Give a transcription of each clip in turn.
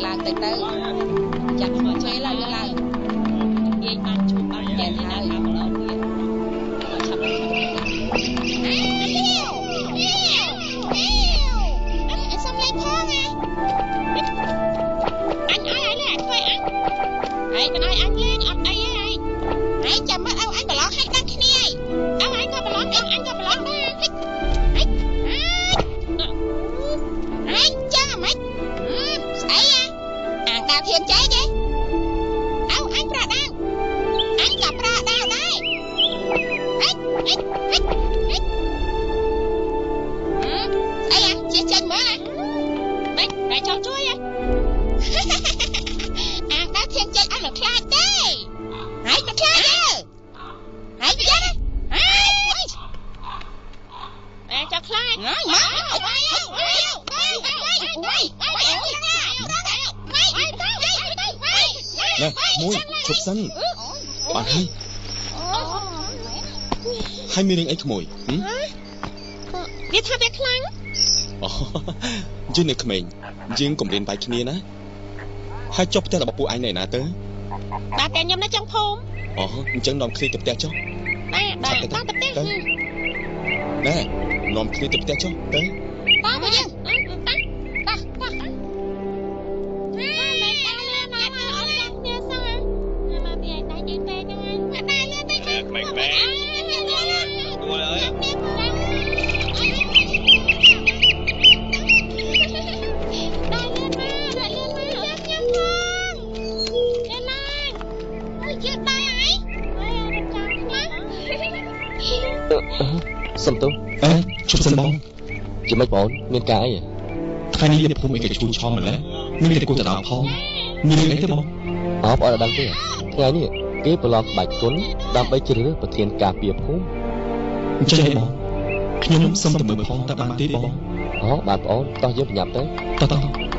ឡើងទៅទៅចាំមកពេលហើយវាឡើង និយាយបានជួបបានចេះណាថាប្រឡងវាឆាប់ឆាប់ សុំលេងផងណា អញឲ្យឲ្យលេងធ្វើអញឯងមិនឲ្យអញលេងអត់អីទេឯង ឯងចាំមើលឲ្យអញប្រឡងឲ្យដឹងគ្នាឯង អើឯងក៏ប្រឡងអញក៏ប្រឡងដែរ ឯងចឹងអាម៉េចស្អីអាងដាវធៀងចែកឯងអើអញប្រាដាវអញក៏ប្រាដាវដែរហិចហិចហិចហិចស្អីអាជិះចេញមើលអា ម៉េចតែចង់ជួយ អាងដាវធៀងចែកអញមិនខ្លាចទេហើយមិនខ្លាចទេហើយប្រយ័ត្នហើយ អែចង់ខ្លាច មកមកវាយវាយវាយវាយវាយ ណែមួយឈប់សិនបានហើយហើយមានរឿងអីក្មួយ វាថាវាខ្លាំង អូយើងនៅក្មេងយើងកុំរៀនបាយគ្នាណាហើយចុះផ្ទះរបស់ពួកឯងនៅណាទៅ បាទតែខ្ញុំនៅចុងភូមិ អូអញ្ចឹងនាំគ្នាទៅផ្ទះចុះ បាទបាទទៅផ្ទះ ណែនាំគ្នាទៅផ្ទះចុះទៅ តើមកយើងតោះតោះតោះ ក្មេងៗដួលអើយ សុំទោស អេជប់សិនបង ជាម៉េចបងមានការអី ថ្ងៃនេះភូមិអីក៏ឈូឆម្ល៉េះមានតែគូតដោផងមានរឿងអីទេបង អបអត់ដឹងទេថ្ងៃនេះគេប្រឡងក្បាច់គុណដើម្បីជ្រើសរើសប្រធានការពារភូមិ អញ្ចឹងឯងបងខ្ញុំសុំទៅមើលផងតើបានទេបង អូបានបងអូនតោះយើងប្រញាប់ទៅ តោះតោះ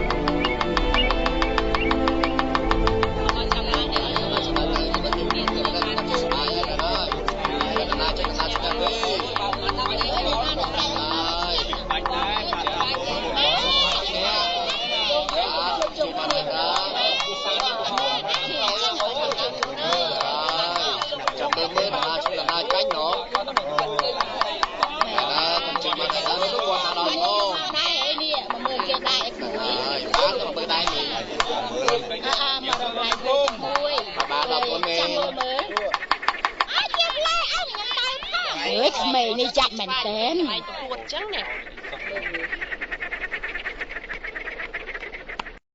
អើយក្មេងនេះចាប់មែនតើ ឯងប្រកួតចឹងណា